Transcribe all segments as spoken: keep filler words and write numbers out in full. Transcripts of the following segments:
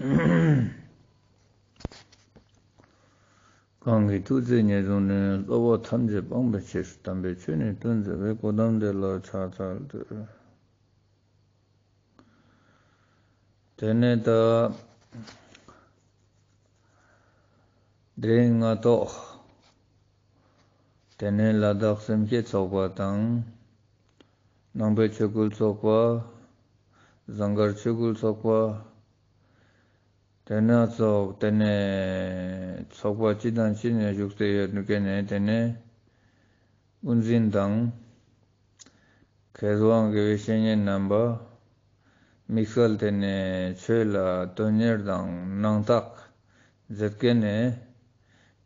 གང་གིས་ཐུགས་བརྩེ་ཉེར་བཟུང་ནས། སློབ་པ་ཐམས་ཅད་སྤང་བའི་ཕྱིར། དམ་པའི་ཆོས་ནི་སྟོན་མཛད་པའི། གོའུ་ཏམ་དེ་ལ་ཕྱག་འཚལ་ལོ། དེ་ནས་ད་དེ་རིང་ང་ཏོག་དེ་ནས་ལ་དྭགས་སེམས་བསྐྱེད་ཚོགས་པ་དང་། ནང་པའི་ཆོས་སྐུལ་ཚོགས་པ། ཟངས་དཀར་ཆོས་སྐུལ་ཚོགས་པ། དེ་ནས་ཚོགས་དེ་ནས་ཚོགས་པ་སྤྱི་དང་སྤྱི་ནས་བཞུགས་ཏེ་ཡོད་མཁན་ནས་དེ་ནས་དབུ་འཛིན་དང་། མཁས་དབང་དགེ་བའི་བཤེས་གཉེན་རྣམ་པ། དམིགས་བསལ་དེ་ནས་ཆོས་ལ་དོན་གཉེར་དང་སྣང་དག་མཛད་མཁན་ནས་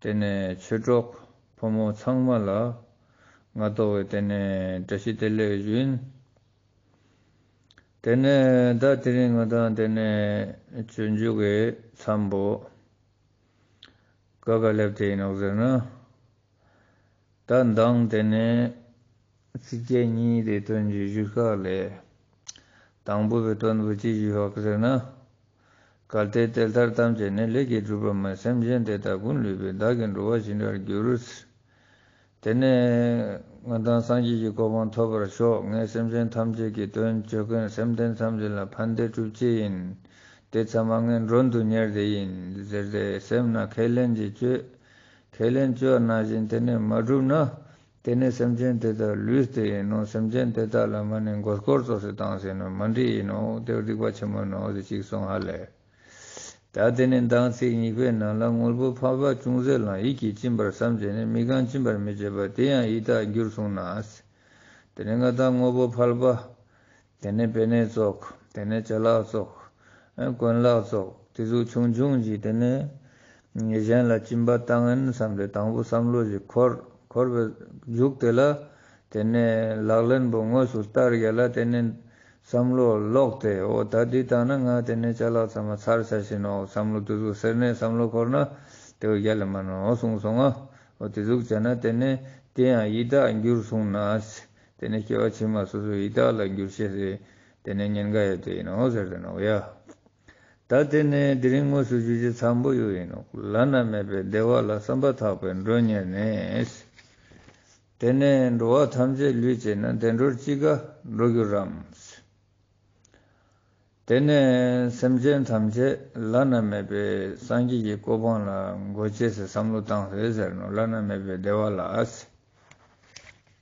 དེ་ནས་ཆོས་གྲོགས་ཕོ་མོ་ཚང་མ་ལ་ང་ཏོག་བའི་དེ་ནས་བཀྲ་ཤིས་བདེ་ལེགས་ཞུ་ཡིན། དེ་ནས་ད་དེ་རིང་ང་དང་དེ་ནས་སྤྱོད་འཇུག་གི་མཚམས་པོ་ག་ག་སླེབས་ཏེ་ཡིན་ནོག་ཟེར་ན། ད་མདང་དེ་ནས་ཚིགས་བཅད་གཉིས་དེ་དོན་གྱི་བཞུགས་སྐབས་ལས། དང་པོ་བའི་དོན་པོ་ཅི་ཞུ་བ་ཟེར་ན། གལ་ཏེ་དེ་ལྟར་ཐམས་ཅད་ནི། ལས་ཀྱིས་གྲུབ་པ་མེད། སེམས་ཅན་དེ་དག་ཀུན་ལུས་པའི། བདག་གིས་འགྲོ་བ་བྱིན་པར་འགྱུར། དེ་ནས་ང་དང་སངས་རྒྱས་ཀྱི་གོ་འཕང་ཐོབ་པར་ཤོག་ངས་སེམས་ཅན་ཐམས་ཅད་ཀྱི་དོན་བཅོ་མཁན་སེམས་ལྡན་ཐམས་ཅད་ལ་ཕན་བདེ་སྒྲུབ་ཅེས་ཡིན། དེ་ཚང་མ་ངས་མགྲོན་དུ་གཉེར་ཏེ་ཡིན་ཟེར་ཏེ་སེམས་ནང་ཁས་ལེན་ཅིག་བཅོས། ཁས་ལེན་བཅོས་ནང་བཞིན་དེ་ནས་མ་བསྒྲུབས་ན། དེ་ནས་སེམས་ཅན་དེ་དག་ལུས་ཏེ་ཡིན་ནོ། སེམས་ཅན་དེ་དག་ལ་མ་ནི་མགོ་སྐོར་ཙོགས་སེ་བཏང་ཟེར་ནོ། མ་འགྲིག་ཡིན་ནོ། དེ་སྡིག་པ་ཆེན་མོ་ནོ་ཟེར་ཅིག་གསུངས་ཧ་ལས། ད་དེ་ནས་མདང་ཚིག་གཉིས་པའི་ནང་ལ། དངོས་པོ་ཕལ་པ་ཅུང་ཟད་ལའང་། ཡིད་ཀྱིས་སྦྱིན་པར་བསམ་བྱས་ནས། མི་གང་སྦྱིན་པར་མི་བྱེད་པ། དེ་ཡང་ཡི་དྭགས་འགྱུར་གསུངས་ན། དེ་ནས་ང་དང་དངོས་པོ་ཕལ་པ། དེ་ནས་པེ་ནེ་ཙོགས། དེ་ནས་ཅ་ལག་ཙོགས། ཨེ་གོན་ལག་ཙོགས། དེ་ཟུག་ཆུང་ཆུང་ཞིག་དེ་ནས་གཞན་ལ་སྦྱིན་པ་བཏང་ཡིན་བསམ་སྟེ་དང་པོ་བསམ་བློ་ཞིག་འཁོར། འཁོར་བའི་མཇུག་དེ་ལ་དེ་ནས་ལག་ལེན་པོ་དངོས་སུ་བསྟར་ཡ་ལ་དེ་ནས་བསམ་བློ་ལོག་སྟེ། འོ་ད་འདི་བཏང་ན་ང་དེ་ནས་ཅ་ལག་ཚང་མ་ཚར་ཆ་ཞིག་ནོག་བསམ་བློ་དེ་ཟུག་ཟེར་ནས་བསམ་བློ་འཁོར་ན་དེ་བོ་རྒྱལ་ལ་མ་ནོག་གསུངས་སོང་ང་། འོ་དེ་ཟུག་བྱས་ན་དེ་ནས་དེ་ཡང་ཡི་དྭགས་འགྱུར་གསུངས་ན། དེ་ནས་སྐྱེ་བ་ཕྱི་མ་སོ་སོ་ཡི་དྭགས་ལ་འགྱུར་ཤེས་སི་དེ་ནས་ཉེན་ཁ་ཡོད་དེ་ཡིན་ནོག་ཟེར་ཏེ་ནོག་ཡ། ད་དེ་ནས་དེ་རིང་དངོས་སུ་ཞུ་རྒྱུ་ཚང་པོ་ཡོད་ཡིན་ནོག་བླ་ན་མེད་པའི་བདེ་བ་ལ། བསམ་པ་ཐག་པས་མགྲོན་གཉེར་ནས། དེ་ནས་འགྲོ་བ་ཐམས་ཅད་ལུས་བྱས་ན། བདེ་འགྲོར་ཅི་དགར་འགྲོ་འགྱུར་རམ། དེ་ནས་སེམས་ཅན་ཐམས་ཅད་བླ་ན་མེད་པའི་སངས་རྒྱས་ཀྱི་གོ་འཕང་ལ་འགོད་ཅེས་སི་བསམ་བློ་བཏང་ཟེར་ཟེར་ནོག་བླ་ན་མེད་པའི་བདེ་བ་ལ།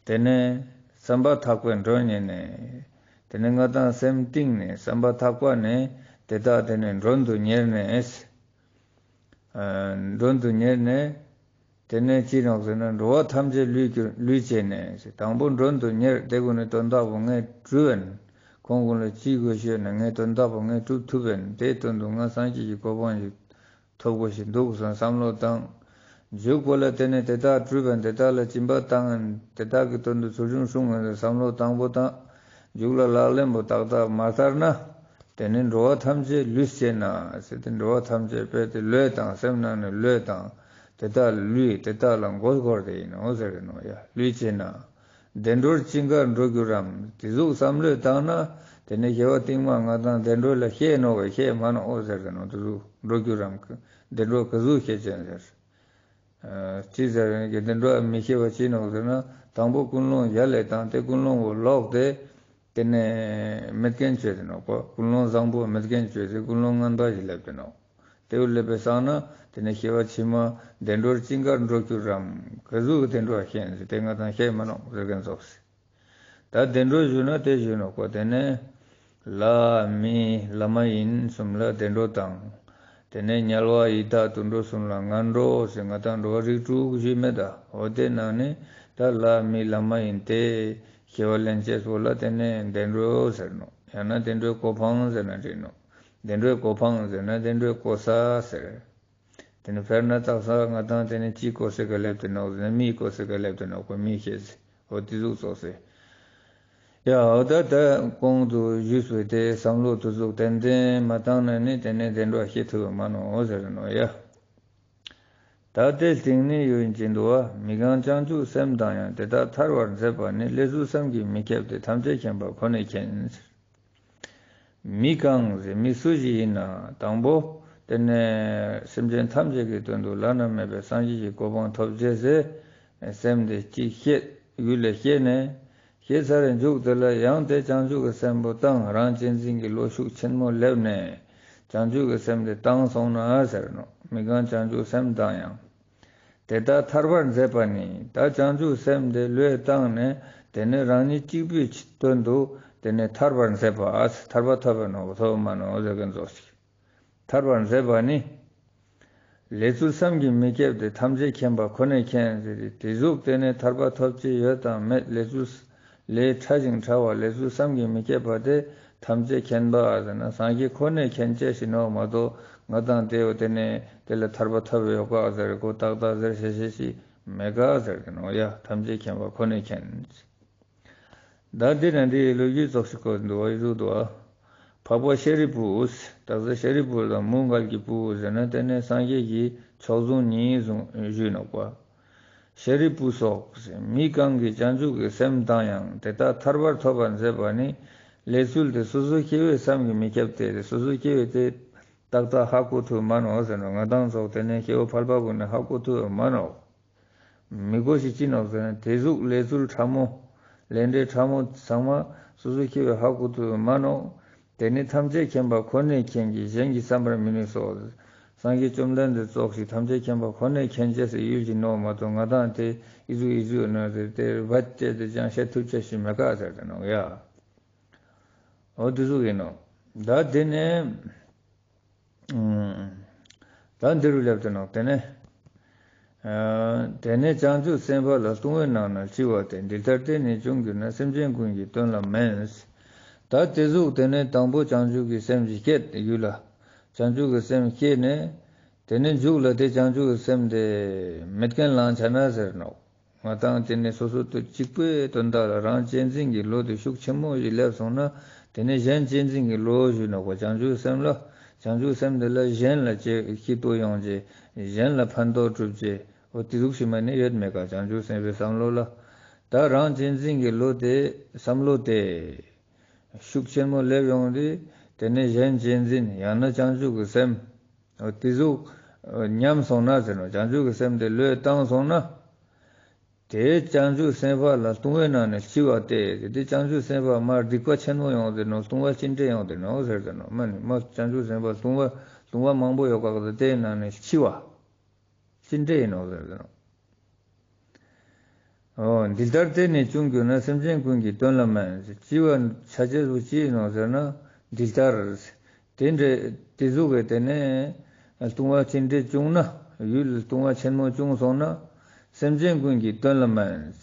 དེ་ནས་བསམ་པ་ཐག་པས་མགྲོན་གཉེར་ནས། དེ་ནས་ང་དང་སེམས་གཏིང་ནས་བསམ་པ་ཐག་པ་ནས་དེ་དག་དེ་ནས་མགྲོན་དུ་གཉེར་ནས། ཨ་མགྲོན་དུ་གཉེར་ནས། དེ་ནས་ཅི་ནོག་ཟེར་ན། འགྲོ་བ་ཐམས་ཅད་ལུས་ཀྱི་ལུས་བྱས་ནས། དང་པོ་མགྲོན་དུ་གཉེར། དེ་ཀུན་ནི་དོན་དག་པོ་ངས་གྲུབ་པིན། ཁོང་ཀུན་ལ་ཅི་དགོས་ཤེས་ན་ངས་དོན་དག་པོ་ངས་གྲུབ་ཐུབ་པིན། དེའི་དོན་དུ་ང་སངས་རྒྱས་ཀྱི་གོ་འཕང་ཞིག་ཐོབ་དགོས་ཤེས་འདུག་བསམ་བསམ་བློ་བཏང་། མཇུག་པོ་ལ་དེ་ནས་དེ་དག་གྲུབ་པིན། དེ་དག་ལ་སྦྱིན་པ་བཏང་ཡིན། དེ་དག་གི་དོན་དུ་ཚུལ་བྱུང་སྲུང་ཡིན་ཟེར་བསམ་བློ་བཏང་པོ་དང་། མཇུག་ལ་ལག་ལེན་པོ་ཏག་ཏག་མ་བསྟར་ན། དེ་ནི་འགྲོ་བ་ཐམས་ཅད་ལུས་བྱས་ན་ཟེར་ཏེ། འགྲོ་བ་ཐམས་ཅད་དཔེ་དེ་བློས་བཏང་། སེམས་ནང་ནས་བློས་བཏང་། དེ་དག་ལུས་དེ་དག་ལ་མགོ་སྐོར་ཏེ་ཡིན་ནོག་ཟེར་གི་ནོག་ཡ། ལུས་བྱས་ན། བདེ་འགྲོར་ཅི་དགར་འགྲོ་འགྱུར་རམ། དེ་ཟུག་བསམ་བློས་བཏང་ན། དེ་ནས་སྐྱེ་བ་རྟིང་མ་ང་དང་བདེ་འགྲོ་ལ་ཤེས་ནོག་གི་ཤེས་མ་ནོག་ཟེར་གི་ནོག་དེ་ཟུག་འགྲོ་འགྱུར་རམ། བདེ་འགྲོ་ག་ཟུག་ཤེས་ཅན་ཟེར། ཨ་ཅི་ཟེར་ན་གི་བདེ་འགྲོ་མི་ཤེས་པ་ཅི་ནོག་ཟེར་ན། དང་པོ་ཀུན་སློང་ཡ་ལས་དང་དེ་ཀུན་སློང་བོ་ལོག་སྟེ། དེ་ནས་མེད་མཁན་བཅོས་ཏེ་ནོག་པ། ཀུན་སློང་བཟང་པོ་མེད་མཁན་བཅོས་ཏེ་ཀུན་སློང་ངན་པ་ཞིག་སླེབས་ཏེ་ནོག་དེ་བོ་སླེབས་པའི་སང་ན་དེ་ནས་སྐྱེ་བ་ཕྱི་མ་བདེ་འགྲོར་ཅི་དགར་འགྲོ་འགྱུར་རམ། ག་ཟུག་གི་བདེ་འགྲོ་ཤེས་ཟེར་ཏེ་ང་དང་ཤེས་མ་ནོག་ཟེར་མཁན་ཙོགས་སེ། ད་བདེ་འགྲོ་ཞུ་ན་དེ་ཞུ་ནོག་པ། དེ་ནས་ལྷ་མི་ལྷ་མ་ཡིན་གསུམ་ལ་བདེ་འགྲོ་དང་། དེ་ནས་དམྱལ་བ་ཡི་དྭགས་དུད་འགྲོ་གསུམ་ལ་ངན་འགྲོ་ཟེར། ང་དང་འགྲོ་བ་རིགས་དྲུག་ཞུས་མེད་ད། འོ་དེ་ནང་ནས་ད་ལྷ་མི་ལྷ་མ་ཡིན་དེ་སྐྱེ་བ་ལེན་ཅེས་པོ་ལ་དེ་ནས་བདེ་འགྲོ་ཟེར་ནོག་ཡང་ན་བདེ་འགྲོའི་གོ་འཕང་ཟེར་ན་འགྲིག་ནོག་བདེ་འགྲོའི་གོ་འཕང་ཟེར་ན་བདེ་འགྲོའི་གོ་ས་ཟེར། དེ་ནི་དཔེར་ན་ཏག་ས་ང་དང་དེ་ནི་ཅི་གོ་ས་ག་སླེབས་ཏེ་ནོག་ཟེར་ན་མིའི་གོ་ས་ག་སླེབས་ཏེ་ནོག་པ། མི་ཤེས་ཟེར། འོ་དེ་ཟུག་ཙོགས་སེ། ཡ་འོ་ད་ད་གོང་དུ་ཞུས་པའི་དེ་བསམ་བློ་དེ་ཟུག་ཏན་ཏན་མ་བཏང་ན་ནི་དེ་ནི་བདེ་འགྲོ་ཤེས་ཐུབ་མ་ནོག་ཟེར་ནོག་ཡ། ད་དེ་སྟེང་ནི་ཡོད་ཅིང་འདུ་བ། མི་གང་བྱང་ཆུབ་སེམས་དང་ཡང་། དེ་དག་ཐར་བར་མཛད་པ་ནི། ལས་གཟུགས་བསམ་གྱིས་མི་ཁྱབ་སྟེ། ཐམས་ཅད་མཁྱེན་པ་ཁོ་ནས་མཁྱེན། མི་གང་ཟེར་མི་སུ་ཞིག་ཡིན་ན་དང་པོ་ དེ་ནས་སེམས་ཅན་ཐམས་ཅད་ཀྱི་དོན་དུ་བླ་ན་མེད་པའི་སངས་རྒྱས་ཀྱི་གོ་འཕང་ཐོབ་ཅེས་སི་སེམས་དེ་གཅིག་བསྐྱེད། རྒྱུད་ལ་བསྐྱེད་ནས། བསྐྱེད་ཚར་རེ་མཇུག་དེ་ལ་ཡང་དེ་བྱང་ཆུབ་ཀྱི་སེམས་པོ་བཏང་། རང་གཅེས་འཛིན་གྱི་བློ་ཤུགས་ཆེན་མོ་སླེབས་ནས་བྱང་ཆུབ་ཀྱི་སེམས་དེ་བཏང་སོང་ན་ཟེར་ནོག་མི་གང་བྱང་ཆུབ་སེམས་བཏང་ཡང་། དེ་དག་ཐར་པར་མཛད་པ་ནི། ད་བྱང་ཆུབ་སེམས་དེ་བློས་བཏང་ནས་དེ་ནས་རང་ཉིད་གཅིག་པུའི་དོན་དུ་དེ་ནས་ཐར་པར་མཛད་པ། ཐར་པ་ཐོབ་པ་ནོག་ཐོབ་མ་ནོག་ཟེར་མཁན་ཙོགས་ཤིག་ཐར་པར་མཛད་པ་ནི། ལས་ཚུལ་བསམ་གྱིས་མི་ཁྱབ་སྟེ། ཐམས་ཅད་མཁྱེན་པ་ཁོ་ནས་མཁྱེན་ཟེར་ཏེ། དེ་ཟུག་དེ་ནས་ཐར་པ་ཐོབ་ཅེས་ཡོད་དང་མེད། ལས་ཚུལ་ལས་ཕྲ་ཞིང་ཕྲ་བ། ལས་ཚུལ་བསམ་གྱིས་མི་ཁྱབ་པ་དེ་ཐམས་ཅད་མཁྱེན་པ་ཟེར་ན་སངས་རྒྱས་ཁོ་ནས་མཁྱེན་ཅེས་ཤིག་ནོག་མ་གཏོགས་ང་དང་དེ་བོ་དེ་ནས་དེ་ལ་ཐར་པ་ཐོབ་ཡོད་ག་ཟེར་གོ་ཏག་ཏག་ཟེར་ཤེས་ཤེས་ཤིག་མེད་ག་ཟེར་གི་ནོག་ཡ། ཐམས་ཅད་མཁྱེན་པ་ཁོ་ནས་མཁྱེན། ད་འདི་ན་འདི་ལོ་རྒྱུས་ཙོགས་ཤིག་གོ་འདུག་བ། འདི་ཟུག་འདུག་བ། འཕགས་པ་ཤཱ་རིའི་བུས། ད་ཀ་ས་ཤཱ་རིའི་བུ་དང་མོའུ་འགལ་གྱི་བུ་ཟེར་ན་དེ་ནས་སངས་རྒྱས་ཀྱི་མཆོག་ཟུང་གཉིས་ཟུང་ཞུས་ནོག་པ། ཤཱ་རིའི་བུ་སོགས་མི་གང་གིས་བྱང་ཆུབ་ཀྱི་སེམས་བཏང་ཡང་དེ་དག་ཐར་པར་ཐོབ་པར་མཛད་པ་ནི། ལས་ཚུལ་དེ་སོ་སོ་སྐྱེ་བོས་བསམ་གྱིས་མི་ཁྱབ་སྟེ། སོ་སོ་སྐྱེ་བོས་དེ་ཏག་ཏག་ཧ་གོ་ཐུབ་མ་ནོག་ཟེར་ནོག་ང་དང་ཚོགས་དེ་ནས་སྐྱེ་བོ་ཕལ་པ་ཀུན་ནས་ཧ་གོ་ཐུབ་མ་ནོག་མི་གོ་ཞིག་ཅི་ནོག་ཟེར་ན་དེ་ཟུག་ལས་ཚུལ་ཕྲ་མོ། ལས་འབྲས་ཕྲ་མོ་ཚང་མ་སོ་སོ་སྐྱེ་བོས་ཧ་གོ་ཐུབ་མ་ནོག་དེ་ནི་ཐམས་ཅད་མཁྱེན་པ་ཁོ་ནས་མཁྱེན་གྱི། གཞན་གྱིས་བསམ་པར་མི་ནུས་སོ། སངས་རྒྱས་བཅོམ་ལྡན་འདས་ཙོགས་ཤིག་ཐམས་ཅད་མཁྱེན་པ་ཁོ་ནས་མཁྱེན་ཅེས་སི་ཡུལ་གྱི་ནོག་མ་གཏོགས་ང་དང་དེ་ཨི་ཟུག་ཨི་ཟུག་ནོག་ཟེར་ཏེ་བད་ཅེས་དེ་ཅང་བཤད་ཐུབ་ཅེས་ཤིག་མེད་ག་ཟེར་ཏེ་ནོག་ཡ། འོ་དེ་ཟུག་ཡིན་ནོག་ད་དེ་ནས། ད་འདི་རུ་སླེབས་ཏེ་ནོག་དེ་ནས། དེ་ནས་བྱང་ཆུབ་སེམས་དཔའ་ལ་ལྟུང་བའི་ནང་ན་ལྕི་བ་སྟེ། འདི་ལྟར་དེ་ནི་བྱུང་གྱུར་ན། སེམས་ཅན་ཀུན་གྱི་དོན་ལ་མིན། ད་དེ་ཟུག་དེ་ནས་དང་པོ་བྱང་ཆུབ་ཀྱི་སེམས་ཤིག་བསྐྱེད་དེ་ཡུལ་ལ། བྱང་ཆུབ་ཀྱི་སེམས་བསྐྱེད་ནས། དེ་ནས་མཇུག་ལ་དེ་བྱང་ཆུབ་ཀྱི་སེམས་དེ་མེད་མཁན་བླང་བྱ་ན་ཟེར་ནོག་ང་དང་དེ་ནས་སོ་སོ་དང་གཅིག་པའི་དོན་དག་ལ་རང་གཅེས་འཛིན་གྱི་བློ་དེ་ཤུགས་ཆེན་མོ་ཞིག་སླེབས་སོང་ན། དེ་ནས་གཞན་གཅེས་འཛིན་གྱི་བློ་ཞུ་ནོག་པ། བྱང་ཆུབ་སེམས་ལ། བྱང་ཆུབ་སེམས་དེ་ལ་གཞན་ལ་སྐྱིད་པོ་ཡོང་ཅེས། གཞན་ལ་ཕན་ཐོགས་སྒྲུབ་ཅེས། འོ་དེ་ཟུག་ཤིག་མ་ནི་ཡོད་མེད་ག་བྱང་ཆུབ་སེམས་དཔའི་བསམ་བློ་ལ། ད་རང་གཅེས་འཛིན་གྱི་བློ་དེ་བསམ་བློ་དེ་ཤུགས་ཆེན་མོ་སླེབས་ཡོང་དུས་དེ་ནས་གཞན་གཅེས་འཛིན་ཡང་ན་བྱང་ཆུབ་ཀྱི་སེམས། འོ་དེ་ཟུག་ཉམས་སོང་ན་ཟེར་ནོག་བྱང་ཆུབ་ཀྱི་སེམས་དེ་བློས་བཏང་སོང་ན། དེ་བྱང་ཆུབ་སེམས་དཔའ་ལ་ལྟུང་བའི་ནང་ནས་ལྕི་བ་སྟེ། དེ་བྱང་ཆུབ་སེམས་དཔའ་མ་སྡིག་པ་ཆེན་མོ་ཡོང་དེ་ནོག་ལྟུང་བ་ཅི་འདྲ་ཡོང་དེ་ནོག་ཟེར་དེ་ནོག་མ་ནི་མ་བྱང་ཆུབ་སེམས་དཔའ་ལྟུང་བ་ལྟུང་བ་མང་པོ་ཡོད་ཀ་དེ་ནང་ནས་ལྕི་བ་ཅི་འདྲ་ཡིན་ནོག་ཟེར་དེ་ནོག་འོ་འདི་ལྟར་དེ་ནི་བྱུང་གྱུར་ན། སེམས་ཅན་ཀུན་གྱི་དོན་ལ་མིན། ལྕི་བ་ཆ་ཅེས་པོ་ཅི་ཡིན་ནོག་ཟེར་ན། འདི་ལྟར། དེ་འདྲ་དེ་ཟུག་གི་དེ་ནས་ལྟུང་བ་ཅི་འདྲ་བྱུང་ན། ཡུལ་ལ་ལྟུང་བ་ཆེན་མོ་བྱུང་སོང་ན། སེམས་ཅན་ཀུན་གྱི་དོན་ལ་མིན།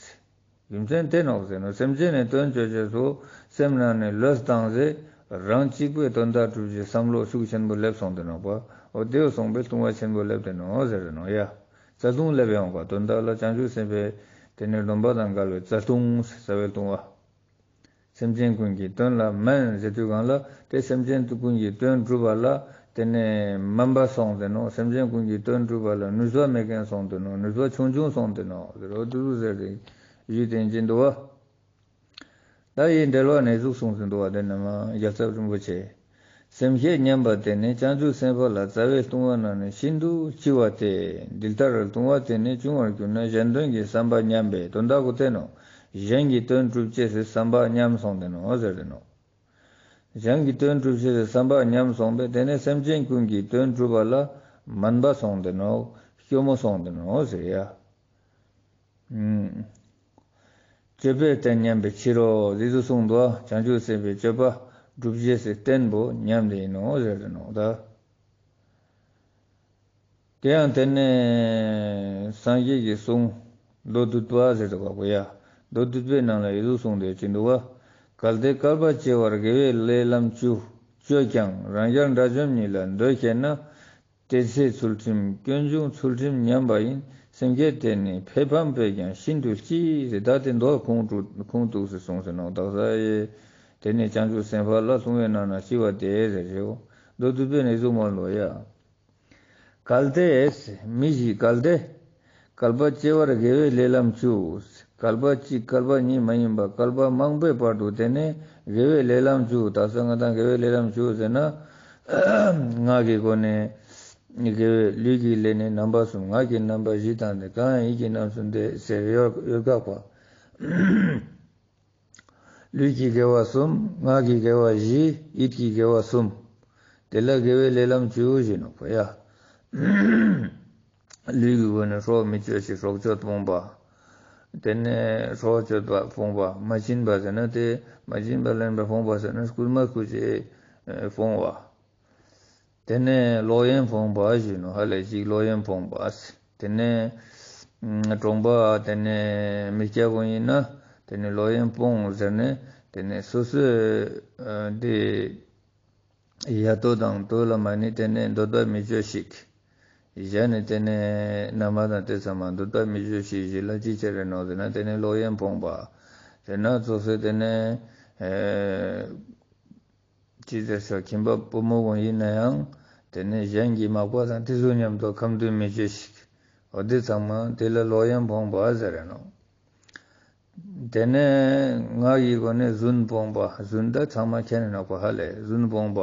རྒྱུ་མཚན་དེ་ནོག་ཟེར་ན་སེམས་ཅན་ནི་དོན་བྱེད་ཅེས་སོ་སེམས་ནང་ནས་བློས་བཏང་སྟེ་རང་གཅིག་པོའི་དོན་དག་སྒྲུབ་ཅེས་བསམ་བློ་ཤུགས་ཆེན་པོ་སླེབས་སོང་དེ་ནོག་པ། འོ་དེ་བོ་སོང་པས་ལྟུང་བ་ཆེན་པོ་སླེབས་དེ་ནོག་ཟེར་དེ་ནོག་ཡ། རྩ་ལྟུང་སླེབས་ཡོང་ག་དོན་དག་ལ་བྱང་ཆུབ་སེམས་དཔའི་དེ་ནས་སྡོམ་པ་དང་འགལ་བའི་རྩ་ལྟུང་ཟེར་རྩ་བའི་ལྟུང་བ། སེམས་ཅན་ཀུན་གྱི་དོན་ལ་མིན་ཟེར་དུས་གང་ལ་དེ་སེམས་ཅན་ཀུན་གྱི་དོན་སྒྲུབ་པ་ལ་དེ་ནས་དམན་པ་སོང་དེ་ནོག་སེམས་ཅན་ཀུན་གྱི་དོན་སྒྲུབ་པ་ལ་ནུས་པ་མེད་མཁན་སོང་དེ་ནོག་ནུས་པ་ཆུང་ཆུང་སོང་དེ་ནོག་ཟེར་འོ་དེ་ཟུག་ཟེར་ཏེ་ཡུལ་བསྟན་གྱི་འདུག་བ། ད་ཡི་འགྲེལ་བ་ནས་ཟུག་གསུངས་སུ་འདུག་བ། དེ་ནས་མ་རྒྱལ་ཚབ་རིན་པོ་ཆེ། སེམས་བསྐྱེད་ཉམས་པ་དེ་ནི་བྱང་ཆུབ་སེམས་དཔའ་ལ་རྩ་བའི་ལྟུང་བ་རྣམས་ནི་ཤིན་ཏུ་ལྕི་བ་སྟེ། འདི་ལྟར་ལྟུང་བ་དེ་ནི་བྱུང་བར་གྱུར་ན་གཞན་དོན་གྱི་བསམ་པ་ཉམས་པས་དོན་དག་གོ་དེ་ནོག་གཞན་གྱི་དོན་སྒྲུབ་ཅེས་སི་བསམ་པ་ཉམས་སོང་དེ་ནོག་ཟེར་དེ་ནོག་གཞན་གྱི་དོན་སྒྲུབ་ཅེས་སི་བསམ་པ་ཉམས་སོང་པས་དེ་ནི་སེམས་ཅན་ཀུན་གྱི་དོན་སྒྲུབ་པ་ལ་དམན་པ་སོང་དེ་ནོག་སྐྱོ་མོ་སོང་དེ་ནོག་ཟེར་ཡ། སྤྱོད་པའི་རྟེན་ཉམས་པའི་ཕྱིར་རོ། འདི་ཚོ་གསུངས་འདུག་བ། བྱང་ཆུབ་སེམས་དཔའི་སྤྱོད་པ་སྒྲུབ་བྱེད་སའི་རྟེན་པོ་ཉམས་ཏེ་ཡིན་ནོ་ཟེར་ཏེ་ནོ་ད། དེ་ཡང་དེ་ནས་སངས་རྒྱས་ཀྱི་གསུང་མདོ་སྡུད་པ་ཟེར་ཏེ་གོ་ཡ། མདོ་སྡུད་པའི་ནང་ལ་འི་ཟུག་གསུངས་ཏེ་ཡོད་ཀྱི་འདུག་བ། གལ་ཏེ་བསྐལ་པ་བྱེ་བར་དགེ་བའི་ལས་ལམ་བཅུ་སྤྱོད་ཀྱང་རང་རྒྱལ་དགྲ་བཅོམ་ཉིད་ལ་འདོད་ཤེས་ན། དེ་ཚེ་ཚུལ་ཁྲིམས་སྐྱོན་བྱུང་ཚུལ་ཁྲིམས་ཉམས་པ་ཡིན། སེམས་བསྐྱེད་དེ་ནི་ཕས་ཕམ་པས་ཀྱང་ཤིན་ཏུ་ལྕི་ཟེར། ད་དེ་མདོ་ཁུངས་གཏུགས་ཁུངས་གཏུགས་སེ་གསུངས་སེ་ནོ། དག་ས་ཡེ་དེ་ནི་བྱང་ཆུབ་སེམས་དཔའ་ལ་ལྟུང་བའི་ནང་ན་ལྕི་བ་དེ་ཟེར་ཞེའོ། མདོ་སྡུད་པའི་ནི་གཟུགས་མ་ལོ་ཡ། གལ་ཏེ་མི་ཞིག་གལ་ཏེ་བསྐལ་པ་བྱེ་བར་དགེ་བའི་ལས་ལམ་བཅུ། བསྐལ་པ་གཅིག་བསྐལ་པ་གཉིས་མ་ཡིན་པ་བསྐལ་པ་མང་པོའི་བར་དུ་དེ་ནི་དགེ་བའི་ལས་ལམ་བཅུ། དག་ས་ང་དང་དགེ་བའི་ལས་ལམ་བཅུ་ཟེར་ན་ངག་གི་སྒོ་ནས། དགེ་བའི་ལུས་ཀྱི་ལས་ནི་རྣམ་པ་གསུམ། ངག་གི་རྣམ་པ་བཞི་དང་ནི། གང་ཡིད་ཀྱི་རྣམ་གསུམ་དེ་ཟེར་ཡོད་ཡོད་དགག་པ། ལུས་ཀྱི་དགེ་བ་གསུམ། ངག་གི་དགེ་བ་བཞི། ཡིད་ཀྱི་དགེ་བ་གསུམ། དེ་ལ་དགེ་བའི་ལས་ལམ་བཅུ་ཞུ་ནོག་པ་ཡ། ལུས་ཀྱི་སྒོ་ནས་སྲོག་མི་གཅོད་ཅིག་སྲོག་གཅོད་སྤོང་བ། དེ་ནས་སྲོག་གཅོད་པ་སྤོང་བ། མ་བྱིན་པ་ཟེར་ན་དེ་མ་བྱིན་པ་ལེན་པ་སྤོང་བ་ཟེར་ན་རྐུན་མ་རྐུ་ཅེས་སྤོང་བ། དེ་ནས་ལོག་གཡེམ་སྤོང་བ་ཞུ་ནོག་ཧ་ལས་ཅིག་ལོག་གཡེམ་སྤོང་བ། དེ་ནས་གྲོང་པ་དེ་ནས་མི་སྐྱ་བོ་ཡིན་ན་དེ་ནས་ལོག་གཡེམ་སྤོང་ཟེར་ནས་དེ་ནས་སོ་སོའི་དེ་ཡ་དོ་དང་དོ་ལ་མ་ནི་དེ་ནས་འདོད་པ་མི་སྤྱོད་ཞིག་གཞན་ནི་དེ་ནས་ན་མ་དང་དེ་ཚང་མ་འདོད་པ་མི་སྤྱོད་ཞིག་ཞིག་ལ་ཅི་ཆེ་རེ་ནོག་ཟེར་ན་དེ་ནས་ལོག་གཡེམ་སྤོང་བ། དེ་ན་སོ་སོའི་དེ་ནས་ཅི་ཟེར་ཤོག་ཁྱིམ་པ་བུ་མོ་གུན་ཡིན་ན་ཡང་དེ་ནས་གཞན་གྱི་མག་པ་དང་དེ་ཚོ་མཉམ་དུ་ཁ་འདོན་མི་བྱེད་ཞིག་འོ་དེ་ཚང་མ་དེ་ལ་ལོག་གཡེམ་སྤོང་བ་ཟེར་རེ་ནོག་དེ་ནས་ངག་གི་སྒོ་ནས་རྫུན་སྤོང་བ། རྫུན་ད་ཚང་མ་མཁྱེན་ནོག་པ་ཧ་ལས་རྫུན་སྤོང་བ།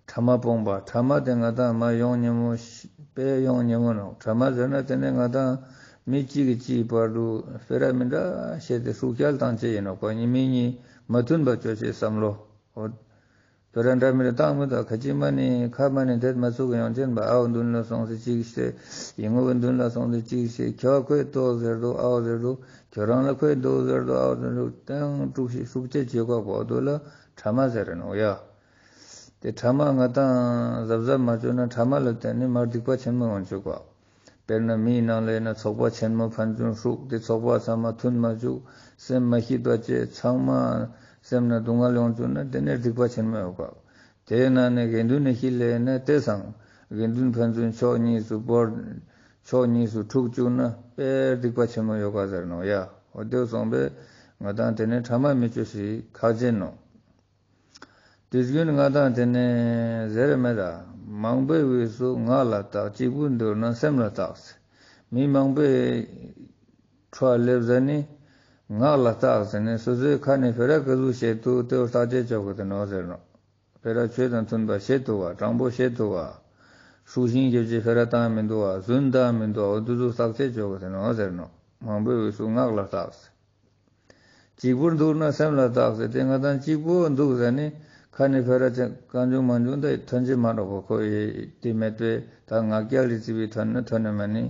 ཕྲ་མ་སྤོང་བ། ཕྲ་མ་དེ་ང་དང་མ་ཡོང་ཉེ་མོ་ཤ་དཔེ་ཡོང་ཉེ་མོ་ནོག་ཕྲ་མ་ཟེར་ན་དེ་ནས་ང་དང་མི་གཅིག་གི་གཅིག་བར་དུ་སྤེ་ར་མི་འདྲ་བཤད་དེ་ཤུགས་རྒྱག་བཏང་ཅེས་ཡིན་ནོག་པ། གཉིས་མི་གཉིས་མ་མཐུན་པ་ཅོ་ཅེས་བསམ་བློ། འོ། སྤེ་ར་འདྲ་མི་འདྲ་བཏང་མི་དང་ཁ་ཅིག་མ་ནི་ཁ་མ་ནི་དེ་མ་ཚུགས་ཡོང་ཅེན་པ། ཨའོ་མདུན་ལ་སོང་སྟེ་གཅིག་བཤད། ཡིན་ངོ་བོ་མདུན་ལ་སོང་སྟེ་གཅིག་བཤད། ཁྱོད་ཁོས་ལྟོས་ཟེར་འདུག་ཨའོ་ཟེར་འདུག་ཁྱོད་རང་ལ་ཁོས་ལྟོས་ཟེར་འདུག་ཨའོ་ཟེར་འདུག་སྟེང་དཀྲུག་ཤིག་ཤུགས་ཆེ་བྱེད་ཀ་པོ་དུ་ལ་ཕྲ་མ་ཟེར་རེ་ནོག་ཡ། དེ་ཕྲ་མ་ང་དང་གཟབ་གཟབ་མ་བཅོས་ན་ཕྲ་མ་ལ་བརྟེན་ནས་མ་སྡིག་པ་ཆེན་མོ་ཡོང་ཆོག་ག་དཔེར་ན་མིའི་ནང་ལ་ཡིན་ན་ཚོགས་པ་ཆེན་མོ་ཕན་ཚུན་ཧྲུག་དེ་ཚོགས་པ་ཚང་མ་མཐུན་མ་བཅུག་སེམས་མ་སྐྱིད་པ་བྱས་ཚང་མ་སེམས་ན་སྡུག་བསྔལ་ཡོང་བཅུག་ན་དེ་ནས་སྡིག་པ་ཆེན་མོ་ཡོང་ག་དེའི་ནང་ནས་དགེ་འདུན་ནི་ཤི་ལེ་ནས་དེ་སང་དགེ་འདུན་ཕན་ཚུན་ཕྱོགས་གཉིས་སུ་བོར་ཕྱོགས་གཉིས་སུ་འཁྲུག་བཅུག་ན་དཔེ་སྡིག་པ་ཆེན་མོ་ཡོད་ག་ཟེར་ནོག་ཡ། འོ་དེ་སོང་པས་ང་དང་དེ་ནས་ཕྲ་མ་མི་བཅོས་ཤིག་ཁག་ཅན་ནོག་དུས་རྒྱུན་ང་དང་དེ་ནས་ཟེར་མེད་ད། མང་པོའི་དབུས་སུ་ངག་ལ་བཏགས། གཅིག་པུར་འདུག་ན་སེམས་ལ་བཏགས། མི་མང་པོའི་ཁྲོད་སླེབས་ཟ་ནི་ངག་ལ་བཏགས་ཟེར་ནས་སོ་སོའི་ཁ་ནས་སྤེ་ར་ག་ཟུག་བཤད་འདུག་དེ་བོ་བརྟག་དཔྱད་ཆོག་གི་དེ་ནོག་ཟེར་ནོག་སྤེ་ར་ཆོས་དང་མཐུན་པ་བཤད་འདུག་ག་དྲང་པོ་བཤད་འདུག་ག་ཤུགས་ཤིང་རྒྱབ་ཀྱི་སྤེ་ར་བཏང་མི་འདུག་ག་རྫུན་བཏང་མི་འདུག་ག་འོ་དེ་ཚོ་བརྟག་དཔྱད་ཆོག་གི་དེ་ནོག་ཟེར་ནོག་མང་པོའི་དབུས་སུ་ངག་ལ་བཏགས། གཅིག་པུར་འདུག་ན་སེམས་ལ་བཏགས་ཟེར་ཏེ་ང་དང་གཅིག་པུ་འདུག་ཟེར་ནི་ཁ་ནས་སྤེ་ར་ཅན་གང་བྱུང་མང་བྱུང་དེ་ཐོན་ཅེས་མ་འགྲོ་ག་ཁོ་ཡི་དེ་མེད་པས་ད་ངག་འཁྱལ་ལི་ཙི་བི་ཐོན་ན་ཐོན་ནི་མ་ནི་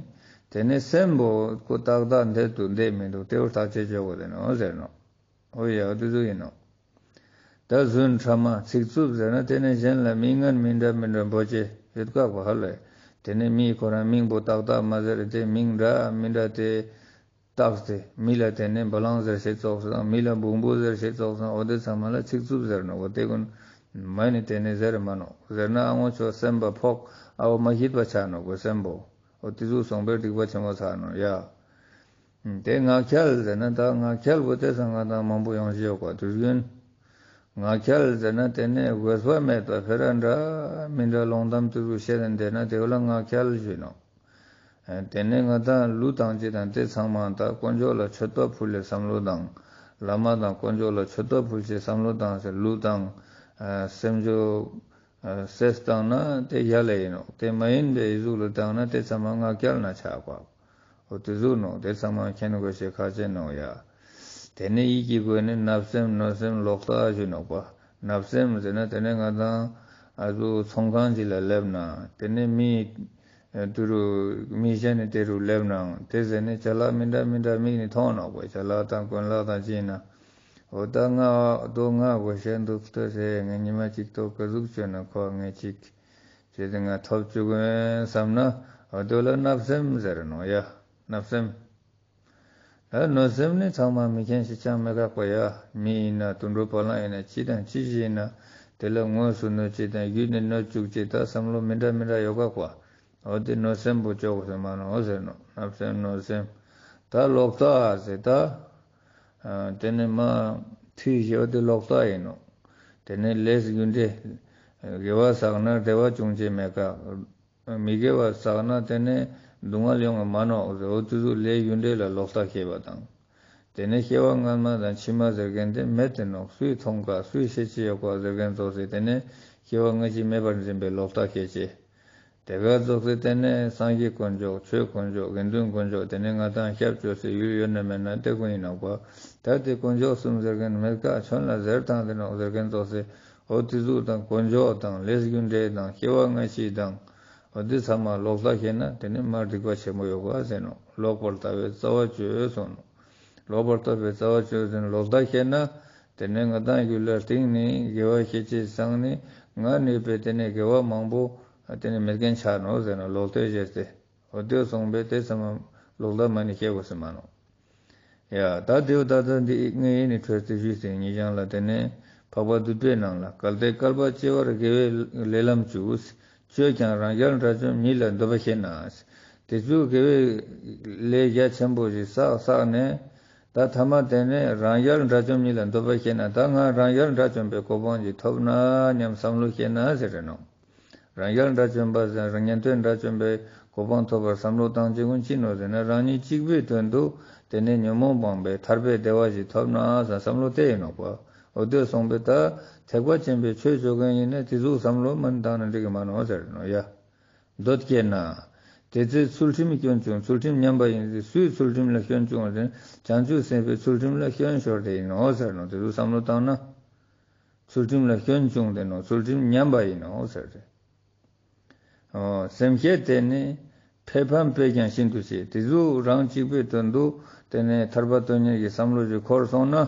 དེ་ནས་སེམས་པོ་ཁོ་ཏག་ཏག་འདེད་འདུག་འདེད་མི་འདུག་དེ་བོ་བརྟག་དཔྱད་ཆོག་གི་དེ་ནོག་ཟེར་ནོག་འོ་ཡ་འོ་དེ་ཚོ་ཡིན་ནོག་ད་རྫུན་ཕྲ་མ་ཚིག་རྩུབ་ཟེར་ན་དེ་ནས་གཞན་ལ་མི་ངན་མི་འདྲ་མི་འདྲ་འབོད་ཅེས་ཡོད་ཀ་གོ་ཧ་ལས། དེ་ནས་མི་ཁོ་རང་མིང་པོ་ཏག་ཏག་མ་ཟེར་ཏེ་མིང་འདྲ་མི་འདྲ་དེ་བཏགས་ཏེ་མི་ལ་དེ་ནས་བ་ལང་ཟེར་ཤེས་ཙོགས་སང་མི་ལ་བུང་བུ་ཟེར་ཤེས་ཙོགས་སང་འོ་དེ་ཚང་མ་ལ་ཚིག་རྩུབ་ཟེར་ནོག་འོ་དེ་ཀུན་མ་ནི་དེ་ནས་ཟེར་མ་ནོག་ཟེར་ན་ཨ་ངོ་ཆོ་སེམས་པ་ཕོག་ཨ་བོ་མ་ཤེས་པ་ཆ་ནོག་གོ་སེམས་པོ་འོ་དེ་ཚུགས་སོང་པས་སྡིག་པ་ཆེན་མོ་ཚར་ནོག་ཡ། དེ་ངག་འཁྱལ་ཟེར་ན་ད་ངག་འཁྱལ་བོ་དེ་སང་ང་དང་མང་པོ་ཡོང་ཤེས་ཡོད་ག་དུས་རྒྱུན། ངག་འཁྱལ་ཟེར་ན་དེ་ནས་དགོས་པ་མེད་པ་སྤེ་ར་འདྲ་མི་འདྲ་ལོང་གཏམ་དེ་ཚོ་བཤད་ནས་བསྡད་ན་དེ་བོ་ལ་ངག་འཁྱལ་ཞུ་ནོག་དེ་ནས་ང་དང་གླུ་བཏང་ཅེས་དང་དེ་ཚང་མ་ད་དཀོན་མཆོག་ལ་མཆོད་པ་ཕུལ་ལེ་བསམ་བློ་བཏང་། བླ་མ་དང་དཀོན་མཆོག་ལ་མཆོད་པ་ཕུལ་ཅེས་བསམ་བློ་བཏང་ཟེར་གླུ་བཏང་། སེམས་ཆོས་སེམས་བཏང་ན་དེ་ཡ་ལ་ཡིན་ནོག་དེ་མ་ཡིན་པའི་ཡིད་གཟུགས་ལ་བཏང་ན་དེ་ཚང་མ་ངག་འཁྱལ་ན་ཆགས་པ། འོ་དེ་ཟུག་ནོག་དེ་ཚང་མ་མཁྱེན་དགོས་ཤེས་ཁག་ཅན་ནོག་ཡ། དེ་ནས་ཡིད་ཀྱི་སྒོ་ནས་བརྣབ་སེམས་གནོད་སེམས་ལོག་ལྟ་ཞུ་ནོག་པ། བརྣབ་སེམས་ཟེར་ན་དེ་ནས་ང་དང་ཨ་ཟུག་ཚོང་ཁང་ཅིག་ལ་སླེབས་ན་དེ་ནས་མི་དུ་རུ་མི་གཞན་ནི་དེ་རུ་སླེབས་ནའང་དེ་ཟེར་ནས་ཅ་ལག་མི་འདྲ་མི་འདྲ་མིག་ནི་མཐོང་ནོག་པ། ཅ་ལག་དང་གོན་ལག་དང་ཅི་ཡིན་ན། འོ་ད་ང་དོ་ང་དགོས་ཤེས་འདུག་ལྟོས་ཟེར་ངས་ཉི་མ་གཅིག་ཏོ་ག་ཟུག་བཅོས་ན་ཁོ་ངས་གཅིག་བྱས་ཏེ་ང་ཐོབ་བཅུག་གིན་བསམ་ན་འོ་དེ་ལ་བརྣབ་སེམས་ཟེར་ནོག་ཡ། བརྣབ་སེམས། ཨ་གནོད་སེམས་ནི་ཚང་མ་མི་མཁྱེན་ཞིག་ཅང་མེད་ཀ་པ་ཡ། མི་ཡིན་ན་དུད་འགྲོ་བ་ལང་ཡིན་ན་ཅི་དང་ཅི་ཞིག་ཡིན་ན་དེ་ལ་དངོས་སུ་གནོད་ཅེས་དང་ཡུལ་ནས་གནོད་བཅུག་ཅེས་ད་བསམ་བློ་མི་འདྲ་མི་འདྲ་ཡོད་ཀ་པ། འོ་དེ་གནོད་སེམས་པོ་ཅོག་ཟེར་མ་ནོག་ཟེར་ནོག་བརྣབ་སེམས་གནོད་སེམས། ད་ལོག་ལྟ་ཟེར་ད། ཨ་དེ་ནི་མ་ཐུས་ཞེས་པ་དེ་ལོག་ལྟ་ཡིན་ནོག་དེ་ནས་ལས་རྒྱུ་འབྲས། དགེ་བ་བསགས་ན་བདེ་བ་འབྱུང་ཅེས་མེད་ཀ་མི་དགེ་བ་བསགས་ན་དེ་ནས་སྡུག་བསྔལ་ཡོང་བ་མ་ནོག་ཟེར། འོ་དེ་ཚོ་ལས་རྒྱུ་འབྲས་ལ་ལོག་ལྟ་ཤེས་པ་དང་། དེ་ནས་སྐྱེ་བ་སྔ་མ་དང་ཕྱི་མ་ཟེར་མཁན་དེ་མེད་དེ་ནོག་སུས་མཐོང་ག་སུས་ཤེས་ཀྱི་ཡོད་ག་ཟེར་མཁན་ཙོགས་སེ་དེ་ནས་སྐྱེ་བ་སྔ་ཕྱི་མེད་པར་འཛིན་པའི་ལོག་ལྟ་སྐྱེ་ཅེས། དེ་ག་རྫོགས་སེ་དེ་ནས་སངས་རྒྱས་དཀོན་མཆོག་ཆོས་དཀོན་མཆོག་དགེ་འདུན་དཀོན་མཆོག་དེ་ནས་ང་དང་སྐྱབས་བཅོལ་སའི་ཡུལ་ཡོད་ན་མེད་ན་དེ་ཀུན་ཡིན་ནོག་པ། ད་དེ་དཀོན་མཆོག་གསུམ་ཟེར་མཁན་མེད་ཀ་ཆོན་ལ་ཟེར་དང་དེ་ནོག་ཟེར་མཁན་རྫོགས་སེ། འོ་དེ་ཟུག་དང་དཀོན་མཆོག་དང་ལས་རྒྱུ་འབྲས་དང་སྐྱེ་བ་སྔ་ཕྱི་དང་། འོ་དེ་ཚང་མ་ལོག་ལྟ་ཤེས་ན་དེ་ནི་མ་སྡིག་པ་ཆེན་པོ་ཡོད་པ་ཟེར་ནོག་ལོག་པར་ལྟ་བའི་རྩ་བ་གཅོད་གསུངས་ནོག་ལོག་པར་ལྟ་བའི་རྩ་བ་གཅོད་ཟེར་ན་ལོག་ལྟ་ཤེས་ན། དེ་ནས་ང་དང་རྒྱུད་ལ་སྟིང་ནས་དགེ་བ་ཤེས་ཅེས་སང་ནི་ང་ནུས་པའི་དེ་ནས་དགེ་བ་མང་པོ་དེ་ནས་མེད་མཁན་ཆ་ནོག་ཟེར་ན་ལོག་ལྟས་བཞེས་ཏེ། འོ་དེ་གསུངས་པས་དེ་ཚང་མ་ལོག་ལྟ་མ་ནི་ཤེས་དགོས་སེ་མ་ནོག་ཡ་ད་དེའུ་ད་ལྟ་འདི་ངས་ཡིན་ནི་འཕྲོས་ཏེ་ཞུས་ཏེ་ཉེ་ཞང་ལ་དེ་ནས་འཕགས་པ་སྡུད་པའི་ནང་ལ་གལ་ཏེ་བསྐལ་པ་བྱེ་བར་དགེ་བའི་ལས་ལམ་བཅུ། བཅོས་ཀྱང་རང་རྒྱལ་དགྲ་བཅོམ་ཉིད་ལ་འདོད་པ་ཤེས་ན། དེ་ཚུལ་དགེ་བའི་ལས་རྒྱ་ཆེན་པོ་ཞིག་བསགས་བསགས་ནས། ད་ཐ་མ་དེ་ནས་རང་རྒྱལ་དགྲ་བཅོམ་ཉིད་ལ་འདོད་པ་ཤེས་ན་ད་ང་རང་རྒྱལ་དགྲ་བཅོམ་པའི་གོ་འཕང་ཞིག་ཐོབ་ན་སྙམ་བསམ་བློ་ཤེས་ན་ཟེར་རེ་ནོག་རང་རྒྱལ་དགྲ་བཅོམ་པ་ཟེར་ན་ཉན་ཐོས་དགྲ་བཅོམ་པའི་གོ་འཕང་ཐོབ་པར་བསམ་བློ་བཏང་ཅེས་ཀུན་ཅི་ནོག་ཟེར་ན་རང་ཉིད་གཅིག་པུའི་དོན་དུ་དེ་ནས་ཉོན་མོངས་སྤངས་པའི་ཐར་པའི་བདེ་བ་ཞིག་ཐོབ་ན་ཟེར་བསམ་བློ་དེ་ཡིན་ནོག་པ། འོ་དེ་གསུངས་པས་ད་ཐེག་པ་ཆེན་པོའི་ཆོས་ཅོ་མཁན་ཡིན་ན་དེ་ཟུག་བསམ་བློ་མ་ནི་བཏང་ན་འགྲིག་གི་མ་ནོག་ཟེར་ནོག་ཡ། འདོད་སྐྱེས་ན། དེ་ཚེ་ཚུལ་ཁྲིམས་སྐྱོན་བྱུང་། ཚུལ་ཁྲིམས་ཉམས་པ་ཡིན་ཏེ་སུའི་ཚུལ་ཁྲིམས་ལ་སྐྱོན་བྱུང་བ་དེ་བྱང་ཆུབ་སེམས་དཔའི་ཚུལ་ཁྲིམས་ལ་སྐྱོན་ཤོར་ཏེ་ཡིན་ནོག་ཟེར་ནོག་དེ་ཚོ་བསམ་བློ་བཏང་ན། ཚུལ་ཁྲིམས་ལ་སྐྱོན་བྱུང་སྟེ་ནོག་ཚུལ་ཁྲིམས་ཉམས་པ་ཡིན་ནོག་ཟེར་ཏེ། འོ་སེམས་བསྐྱེད་དེ་ནི་ཕས་ཕམ་པས་ཀྱང་ཤིན་ཏུ་གཅེས། དེ་ཚོ་རང་གཅིག་པུའི་དོན་དུ་དེ་ནས་ཐར་པ་དོན་གཉེར་གྱི་བསམ་བློ་ཞིག་འཁོར་སོང་ན།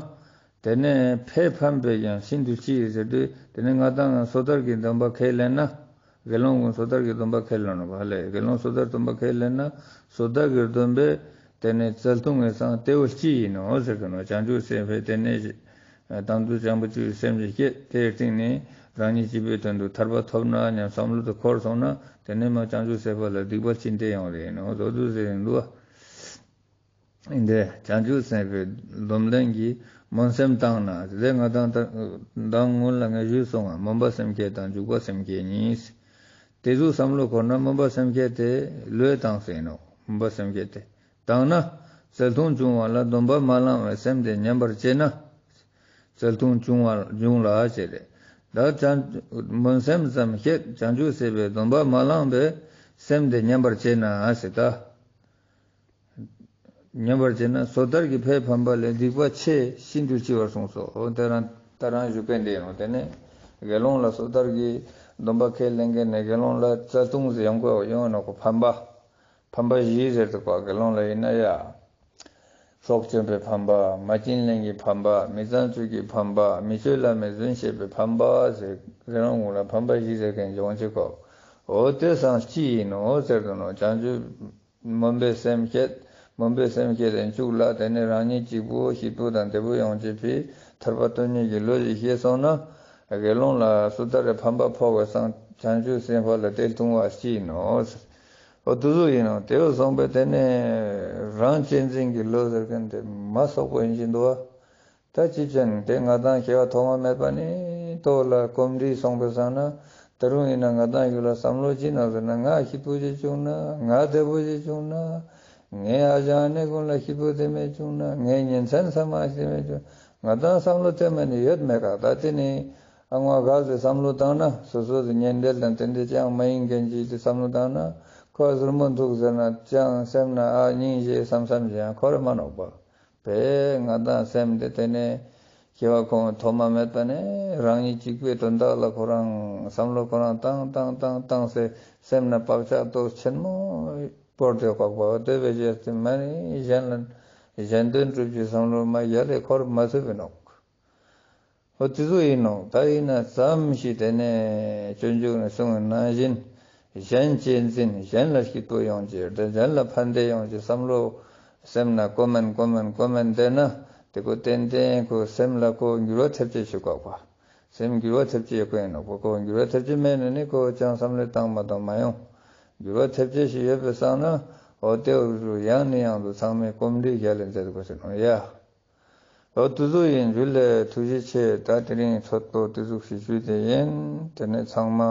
དེ་ནས་ཕས་ཕམ་པས་ཀྱང་ཤིན་ཏུ་གཅེས་ཟེར་དུས་དེ་ནས་ང་དང་སོ་ཐར་གྱི་སྡོམ་པ་ཁས་ལེན་ན། དགེ་སློང་ཀུན་སོ་ཐར་གྱི་སྡོམ་པ་ཁས་ལེན་ནོག་པ་ལེ། དགེ་སློང་སོ་ཐར་སྡོམ་པ་ཁས་ལེན་ན་སོ་ཐར་གྱི་སྡོམ་པས་དེ་ནས་བརྩེ་དུང་གི་སང་དེ་བོ་གཅེས་ཡིན་ནོག་ཟེར་གི་ནོག་བྱང་ཆུབ་སེམས་དཔའི་དེ་ནས་དང་དུ་བྱང་བུ་ཆུའི་སེམས་ཀྱི་བསྐྱེད་དེའི་སྟེང་ནས་རང་ཉིད་གཅིག་པུའི་དོན་དུ་ཐར་པ་ཐོབ་ན་སྙམ་བསམ་བློ་དེ་འཁོར་སོང་ན་དེ་ནས་མ་བྱང་ཆུབ་སེམས་དཔའ་ལ་སྡིག་པ་ཅི་འདྲ་ཡོང་རེད་ནོག་ཟོ་དུ་ཟེར་ཡིན་འདུག་བ། འདི་བྱང་ཆུབ་སེམས་དཔའི་སྡོམ་ལྡན་གྱི་སྨོན་སེམས་བཏང་ན་དེ་ང་དང་མདང་སྔོན་ལ་ངས་ཞུས་སོང་ང་སྨོན་པ་སེམས་བསྐྱེད་དང་འཇུག་པ་སེམས་བསྐྱེད་གཉིས། དེ་ཚོ་བསམ་བློ་འཁོར་ན་སྨོན་པ་སེམས་བསྐྱེད་དེ་བློས་བཏང་ཟེར་ནོག་སྨོན་པ་སེམས་བསྐྱེད་དེ་བཏང་ན་བརྩེ་དུང་བྱུང་བ་ལ་སྡོམ་པ་མ་བླངས་པའི་སེམས་དེ་ཉམས་པར་བྱེད་ན། བརྩེ་དུང་བྱུང་བ་བྱུང་ལ་བྱེད་རེད། ད་བྱང་སྨོན་སེམས་ཙམ་བསྐྱེད་བྱང་ཆུབ་སེམས་དཔའི་སྡོམ་པ་མ་བླངས་པའི་སེམས་དེ་ཉམས་པར་བྱེད་ན་ཟེར་ད། ཉམས་པར་བྱེད་ན་སོ་ཐར་གྱི་ཕས་ཕམ་པ་ལས་སྡིག་པ་ཆེས་ཤིན་ཏུ་ལྕི་བར་གསུངས་སོ། འོ་དེ་རང་ད་རང་ཞུ་མཁན་དེ་ཡིན་ནོག་དེ་ནས་དགེ་སློང་ལ་སོ་ཐར་གྱི་སྡོམ་པ་ཁས་ལེན་མཁན་ནས་དགེ་སློང་ལ་བརྩེ་དུང་ཟེར་ཡོང་གི་ཡོང་ནོག་གོ་ཕམ་པ། ཕམ་པ་བཞི་ཟེར་དུག་པ་དགེ་སློང་ལ་ཡིན་ན་ཡ། སྲོག་གཅོད་པའི་ཕམ་པ། མ་བྱིན་ལེན་གྱི་ཕམ་པ། མི་ཚངས་སྤྱོད་ཀྱི་ཕམ་པ། མི་ཆོས་བླ་མའི་རྫུན་བཤད་པའི་ཕམ་པ་ཟེར་དགེ་སློང་ཀུན་ལ་ཕམ་པ་བཞི་ཟེར་མཁན་ཡོང་ཅིག་གོ། འོ་དེ་སང་ལྕི་ཡིན་ནོག་ཟེར་དུ་ནོག་བྱང་ཆུབ། སྨོན་པའི་སེམས་བསྐྱེད། སྨོན་པའི་སེམས་བསྐྱེད་དེ་བཅུག་ལ་དེ་ནས་རང་ཉིད་གཅིག་པུ་སྐྱིད་པོ་དང་བདེ་པོ་ཡོང་ཅེས་པའི་ཐར་པ་དོན་གཉེར་གྱི་བློ་ཞིག་སྐྱེས་སོང་ན། དགེ་སློང་ལ་སོ་ཐར་རི་ཕམ་པ་ཕོག་པའི་སང་བྱང་ཆུབ་སེམས་དཔའ་ལ་དེ་ལྟུང་བ་ཅི་ཡིན་ནོག་འོ་དུ་ཟུག་ཡིན་ནོག་དེ་བོ་སོང་པས་དེ་ནས་རང་གཅེས་འཛིན་གྱི་བློ་ཟེར་མཁན་དེ་མ་སོག་པོ་ཡིན་གྱི་འདུག་བ། ད་ཅི་ཅན་དེ་ང་དང་སྐྱེ་བ་ཐོག་མ་མེད་པ་ནས་ཐོག་ལ་གོམས་འདྲིས་སོང་པའི་སང་ན་ད་རུང་ཡིན་ན་ང་དང་ཡུལ་ལ་བསམ་བློ་ཅི་ནོག་ཟེར་ན་ང་སྐྱིད་པོ་ཞིག་བྱུང་ན་ང་བདེ་པོ་ཞིག་བྱུང་ན་ངའི་ཨ་ཞང་ཨ་ནེ་ཀུན་ལ་སྐྱིད་པོ་དེ་མེད་བྱུང་ན་ངའི་ཉིན་མཚན་ཚང་མ་དེ་མེད་བྱུང་ང་དང་བསམ་བློ་དེ་མ་ནི་ཡོད་མེད་ག་ད་དེ་ནི་ཨ་ངོ་ག་ཟེར་བསམ་བློ་བཏང་ན་སོ་སོ་དེ་ཉེན་འབྲེལ་དང་དེ་འདྲ་ཅང་མ་ཡིན་མཁན་ཅིག་དེ་བསམ་བློ་བཏང་ན་ཁོ་ཟུར་མོ་འདུག་ཟེར་ན་ཅང་སེམས་ན་ཨ་སྙིང་རྗེ་བསམ་བསམ་ཅིག་ཡང་འཁོར་མ་ནོག་པ། པས་ང་དང་སེམས་དེ་དེ་ནས་སྐྱེ་བ་ཁོང་ཐོག་མ་མེད་པ་ནས་རང་ཉིད་གཅིག་པའི་དོན་དག་ལ་ཁོ་རང་བསམ་བློ་ཁོ་རང་བཏང་བཏང་བཏང་བཏང་སེ་སེམས་ན་བག་ཆགས་ཏོག་ཆེན་མོ་བོར་ཏེ་བཀག་པ་དེ་བས་བྱས་ཏེ་མ་ནི་གཞན་ལ་གཞན་དོན་སྒྲུབ་ཀྱི་བསམ་བློ་མ་ཡལ་ལས་འཁོར་མ་ཐུབ་པའི་ནོག་འོ་དེ་ཚོ་ཡིན་ནོག་ད་ཡིན་ན་ཙམ་ཞིག་དེ་ནས་སྤྱོད་འཇུག་ནས་གསུངས་པའི་ནང་བཞིན་གཞན་གཅེས་འཛིན་གཞན་ལ་སྐྱིད་པོ་ཡོང་ཅེས་དེ་གཞན་ལ་ཕན་བདེ་ཡོང་ཅེས་བསམ་བློ་སེམས་ན་ཀོ་མན་ཀོ་མན་ཀོ་མན་བསྡད་ན་དེ་ཀོ་ཏན་ཏན་ཁོ་སེམས་ལ་ཁོ་འགྱུར་བ་ཐེབས་ཅེས་ཞིག་དགོས་པ། སེམས་འགྱུར་བ་ཐེབས་ཅེས་ཡོད་ཀོ་ཡིན་ནོག་ཁོ་འགྱུར་བ་ཐེབས་ཅེས་མེད་ན་ནི་ཁོ་ཅང་བསམ་བློ་བཏང་མ་བཏང་མ་ཡོང་། འགྱུར་བ་ཐེབས་ཅེས་ཞིག་ཡོད་པའི་སང་ན་འོ་དེ་འུ་ཡང་ནས་ཡང་དུ་ཚང་མས་གོམས་འདྲིས་རྒྱལ་ལ་མཛད་དགོས་ཟེར་ནོག་ཡ། འོ་དུ་ཟུག་ཡིན་ཇུ་ལེ་ཐུགས་རྗེ་ཆེ། ད་དེ་རིང་ཚོད་དོ་དེ་ཟུག་ཞིག་ཞུས་ཏེ་ཡིན། དེ་ནས་ཚང་མ་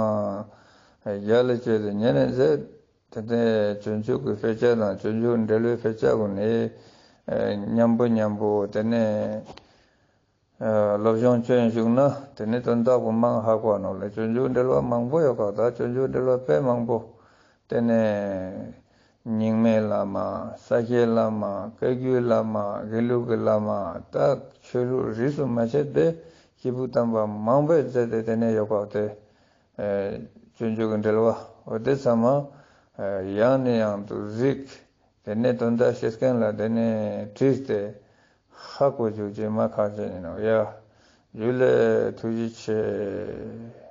རྒྱལ་ལ་བཅོས་ཏེ་ཉན་ནས་མཛད། དེ་ནས་སྤྱོད་འཇུག་གི་དཔེ་ཆ་དང་སྤྱོད་འཇུག་འགྲེལ་བའི་དཔེ་ཆ་གུན་ནི་མཉམ་པོ་མཉམ་པོ་དེ་ནས་སློབ་སྦྱོང་བཅོས་བཅུག་ན་དེ་ནས་དོན་དག་པོ་མང་ཧ་གོ་ནོག་ལེ། སྤྱོད་འཇུག་འགྲེལ་བ་མང་པོ་ཡོད་ཀ་ད་སྤྱོད་འཇུག་འགྲེལ་བ་དཔེ་མང་པོ། ཏེ་ནེ་རྙིང་མའི་བླ་མ། ས་སྐྱའི་བླ་མ། བཀའ་བརྒྱུད་བླ་མ། དགེ་ལུགས་ཀྱི་བླ་མ། ད་ཆོས་ལུགས་རིས་སུ་མ་ཆད་པའི་སྐྱེས་བུ་དམ་པ་མང་པོས་མཛད་དེ་ཏེ་ནེ་ཡོད་པ་ཏེ། ཨེ་སྤྱོད་འཇུག་གི་འགྲེལ་བ་འོ་ཏེ་ཚང་མ་ཨེ་ཡང་ནས་ཡང་དུ་གཟིགས། ཏེ་ནེ་དོན་དག་ཤེས་མཁན་ལ་ཏེ་ནེ་དྲིས་ཏེ་ཧ་གོ་འཇུག་ཅེས་མ་ཁག་ཅན་ཨིན་ནོག་ཡ། ཇུ་ལེ། ཐུགས་རྗེ་ཆེ།